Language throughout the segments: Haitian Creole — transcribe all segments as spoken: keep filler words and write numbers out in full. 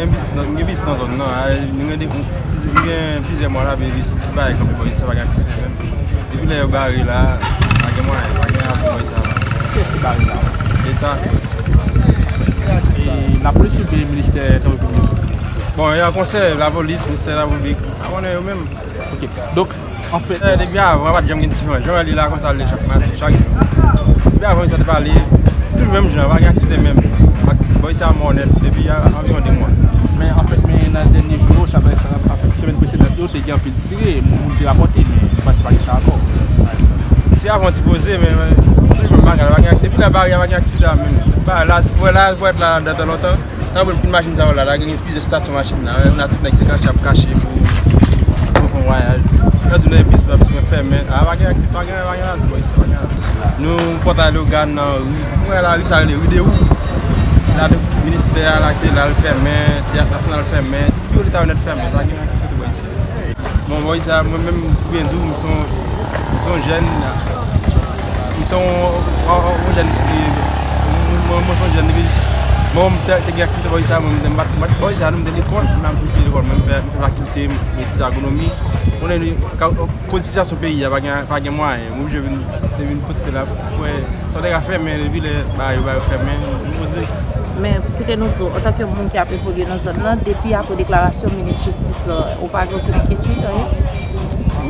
Biznis nan, gen biznis nan zòn nan. A, nou gen de, nou gen plizyè mwa la, men biznis tout bagay kanpe bò isit, sa pa gen aktivite menm. Depi lè yo bare la, pa gen mwayen, pa gen avan bò isit la. Kiyès ki bare la? Leta. E lapolis oubyen ministè travay piblik? Bon, e an konsè, lapolis, ministè travay piblik, pa konnen yo menm. Ok. Donk, anfèt, eh, depi avan, pa t janm gen diferans. Jan w wè li la konsa, l lè chak maten, chak jou. Depi avan, sa te pale, toujou menm jan, pa gen aktivite menm. Ak bò isit a mò nèt, depi a, anviwon de mwa. Men anfèt, men nan dènye jou yo, sa, sa, anfèt, semèn presedan yo, te gen anpil tire, moun te rapòte, men nou panse pa gen sa ankò. Tire avan ti poze, men, men, toujou menm bagay, pa gen, depi nan Bari a, pa gen aktivite a menm. Ba, la, wè la, wè la, date lontan. Nan pwen pil machin sa yo la, la gen plizyè estasyon machin la, nou la tout nèg se kache ap kache pou, pou fè yon vwayaj. Lè di nou bis, la bis mwen fèmen, a pa gen aktivite, pa gen, pa gen lavi bò isit, pa gen lavi. Nou pòtay Leyogàn nan ri, mwen lari sa rele ri de ou. La de ministè a la ki te la l fèmen, teyat nasyonal fèmen, tout biwo leta yo nèt fèmen, pa gen aktivite bò isit. Bon, bò isit a, mwen menm, pou byen di w, m se yon, m se yon jèn, m se yon, yon, yon jèn, e, mwen, mwen se yon jèn depi, bon, m te, te gen aktivite bò isit a, mwen, m te, m pa t, m pa t bò isit a, non, m te lekòl, m al lekòl, mwen, m fè, m fè fakilte, m etidye agronomi. Konnen, ka, koz sitiyasyon peyi a, pa gen, pa gen mwayen, m oblije vin, te vin poste la, pou wè, sa te ka fèmen, depi lè, ba, yo, ba, yo fèmen, nou poze. Men, kite nou di w, antanke moun ki ap evolye nan zòn nan, depi apre deklarasyon minis jistis la, ou pa gen okenn enkyetid, anyen?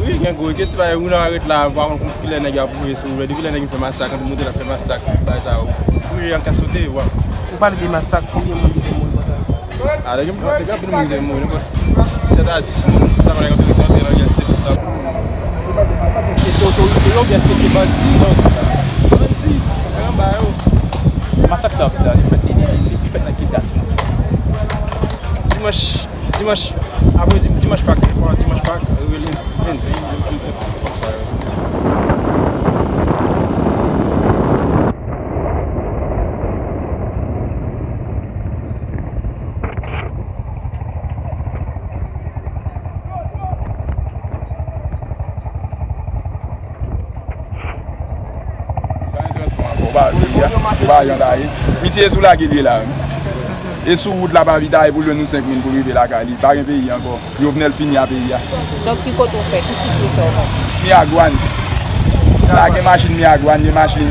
Wi, gen gwo enkyetid, paske ou nan ret la, ou pa konn kilè nèg yo ap voye sou ou, depi lè nèg yo fè masak, antre monte la fè masak, bagay sa yo. Wi, an ka sote, wa. Ou pale de masak, konbyen moun ki te mouri konsa? A, te gen, te gen anpil moun ki te mouri, nenpòt sèt a dis moun, sa pa gen anpil ki antre nan yon site pou sa. Èske se otorite yo, oubyen èske se bandi? Non, bandi, anba yo. Masak sa, sa, li fèt, li, li, li, li fèt nan ki dat? Dimanch, dimanch, apre di-, dimanch Pak, dimanch Pak, rive lendi, konsa. Pa gen transpò ankò, ou pa wè peyi a, ou pa wè jan l ta ye. Misye, e sou lagil ye la menm. E sou wout la, pa avitay pou lwe nou senk moun pou rive lakay li. Pa gen peyi ankò. Jovenel fini a peyi a. Donk, ki kote w fè? Ki sit ou fè w fè? Miragwàn. La gen machin Miragwàn, gen machin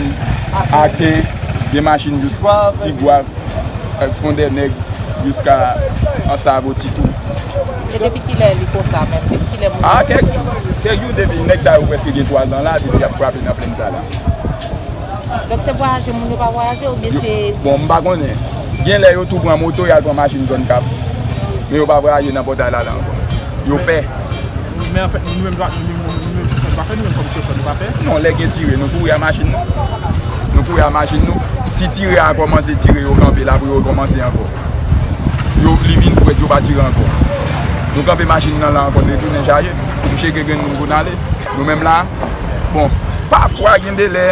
Aken, gen machin jis Tigwav, eh, Fondènèg, jiska Ansavo, Titou. E depi kilè li konsa menm? Depi kilè moun... A, kèk jou. Kèk jou depi nèg sa yo prèske gen twa zan la, depi y ap frape nan plenn sa la. Donk, se vwayaje moun yo pa vwayaje oubyen se... Bon, m pa konnen. Gen lè yo tou pran moto, y al pran machin zòn Kafou. Men yo pa vwayaje nan pòtay la la ankò. Yo pè. Men anfèt, nou menm, nou menm, nou menm, nou menm, nou pa pè, nou menm kòm chofè, nou pa pè? Non, lè gen tire, nou kouri a machin nou. Nou kouri a machin nou. Si tire a kòmanse tire, yo kanpe l, apre yo kòmanse ankò. Yo, li vin frèt, yo pa tire ankò. Nou kanpe machin nan la ankò, nou retounen chaje. Nou cheke grenn moun pou n ale. Nou menm la, bon, pafwa gen de lè,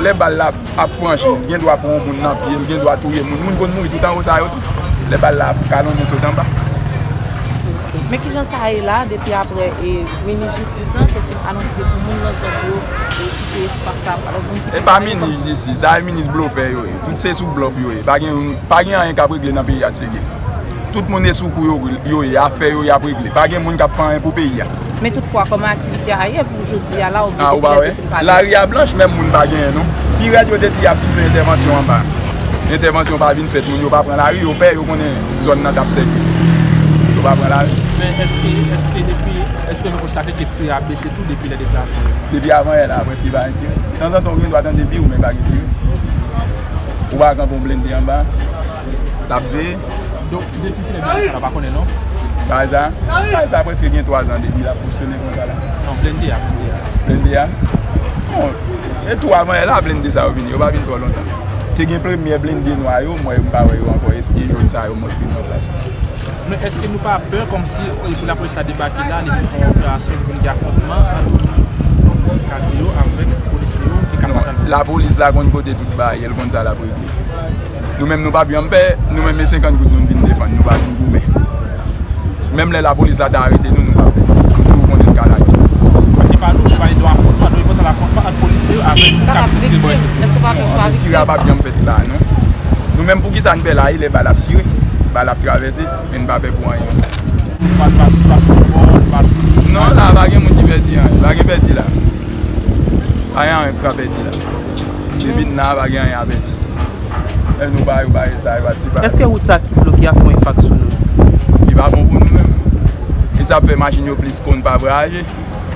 lè bal la ap franchi, l gen dwa pran yon moun nan pye, l gen dwa touye moun. Moun konn mouri tout anwo sa yo tou. Lè bal la ap kalonnen sot anba. Men kijan sa ye la, depi apre, e, minis jistis lan te fin anonse pou moun nan zòn yo, e, kite espas la, alò moun ki... E pa minis jistis, sa e minis blofè yo ye. Tout se sou blòf yo ye. Pa gen, pa gen anyen k ap regle nan peyi a de serye. Tout moun e sou kou yo, yo ye, afè yo y ap regle. Pa gen moun k ap fè anyen pou peyi a. Men toutfwa, kòman aktivite a ye pou jodi a la, oubyen depi lè yo te fin pale? Lari a blanch, menm moun pa genyen non. Pi rèd, yo te di y ap vin fè entèvansyon anba. Entèvansyon pa vin fèt, moun yo pa pran lari, yo pè, yo konnen zòn nan t ap sèke. Yo pa pran lari. Men èske, èske depi, èske nou konstate ke tire a bese tou depi lè deklarasyon yo? Depi avan yè la, prèske pa gen tire. Tanzantan, ou gen dwa tande pi ou, men pa gen tire. Ou pa kanpe yon blende anba, l ap veye. Donk, depi kilè blende sa la, pa konnen non? Bagay sa, bagay sa prèske gen twa zan depi l ap fonksyone konsa la. Non, blende a, blende a. Blende a? Bon, e tou avan yè la, blende sa yo vini, yo pa vin twò lontan. Te gen premyè blende nwa yo, mwen m pa wè yo ankò, e jòn sa yo mwen vin nan plas. Men èske nou pa pè kòmsi, e, pou lapolis la debake la, li vin fè yon operasyon, vin gen afwontman ant katye yo avèk polisye yo ki ka... Non, pa tann? Lapolis la konn kote tout bagay, l konn sa l ap regle. Nou menm nou p ap janm pè, nou menm e senkant goud nou vin defann, nou pa vin goumen. Menm lè lapolis la ta arete nou, nou pa pè. Nou toujou konnen n ka lage. Paske pa nou, nou pa gen dwa afwontman, nou e konsa l afwontman ant polisye yo avèk... Ka pa ti viktim, èske w pa pè pou pa viktim? Tire a p ap janm fèt la, non. Nou menm poukisa n pè la, e lè bal ap tire? L ap travèse, men n pa pè pou anyen. Pa, pa, pa sou bò, pa sou... Non, la pa gen moun ki pèdi anyen. Pa gen pèdi la. Pa gen anyen ki ka pèdi la. Depi n la, pa gen anyen a pèdi. Lè nou ba yo bagay sa, yo pa ti bagay. Èske wout sa ki bloke a fè yon enpak sou nou? Li pa bon pou nou menm. E sa ap fè machin yo plis konn pa vwayaje.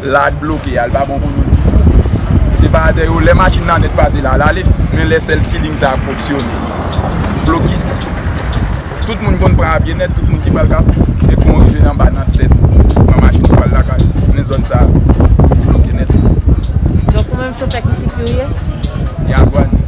La bloke a, li pa bon pou nou ditou. Se pa atè yo, lè machin nan nèt pase la, l ale. Men lè sèl ti liy sa ap fonksyone. Blokis. Tout moun konn pran a pye nèt, tout moun ki pral Kafou. E kon rive nan ba nan sèt, pran machin pou al lakay. Men zòn sa a, toujou bloke nèt. Donk, ou menm, se fè ki sik ou ye? Ni Agwani.